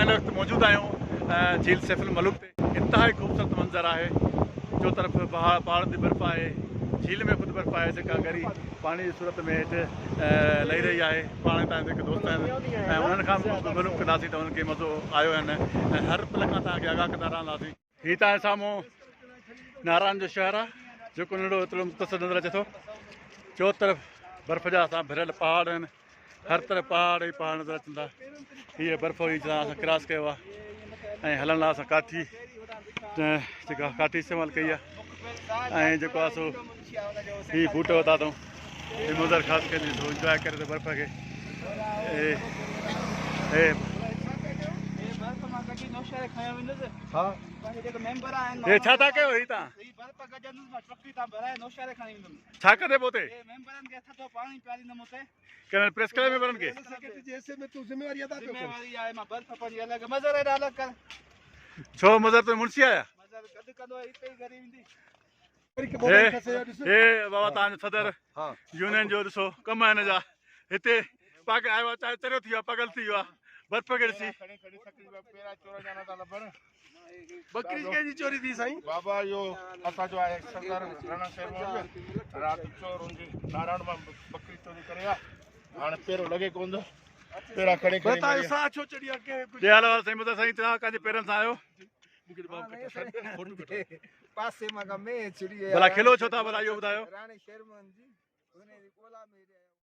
هن وقت موجود آهيون جھيل سيف الملوڪ تي. انتهائي خوبصورت منظر آهي. چوطرف پهاڙن تي برف آهي. جھيل ۾ خود برف آهي جيڪا ڳري پاڻي جي صورت ۾ هيٺ لهي رهي آهي. پاڻ هتان جا جيڪي دوست آهن ۽ انهن کان به معلوم ڪنداسين ته انهن کي مزو آيو يا نه ۽ هر پل کان توهان کي آگاهه ڪندا رهنداسين. هي توهان جي سامهون ناران جو شهر آهي جيڪو ننڍڙو ايترو مختصر نظر اچي ٿو. چوطرف برف جا سان ڀريل پهاڙ آهن. هر طرف پهاڙ ئي پهاڙ نظر اچن ٿا. هيء برف هئي جتان اسان ڪراس ڪيو آهي ۽ هلڻ لاء اسان ڪاٺي جيڪا ڪاٺي استعمال ڪئي آهي ۽ جيڪو آهي سو هي بوٽ وتا اٿئون. هي منظر خاص ڪري ڏسو انجواء ڪري ٿو برف کي. هي ڇا ٿا ڪيو هي تان ڇا ڪندي پوء اتي؟ ڪنھن پريس ڪلب ميمبرن کي؟ ڇو مظھر تون منشي آيا؟ هي بابا تان جو صدر يونين جو ڏسو ڪم آهن جا هتي پاڳ آيو آ چاهي چريو ٿي ويو آ پاڳل ٿي ويو آ برف کي ڏسي. ٻڪري ڪنهن جي چوري ٿي سائين؟ بابا اهو اسان جو آهي سردار راڻا شير محمد رات چور ان جي نارائڻ مان ٻڪري چوري ڪري آ هاڻي پيرو لڳي ڪون ٿو پيرا کڻي کڻي بتايو ساهه ڇو چڙهي آ ڪنهن ڪجهه حال حوال سائين مزا سائين توهان ڪنهن جي پيرن سان آيو پاسي مان ڪا مينهن ڇڙي ڀلا کلو ڇو ٿا ڀلا اهو ٻڌايو راڻي شير محمد جي هن جي ڳولا ۾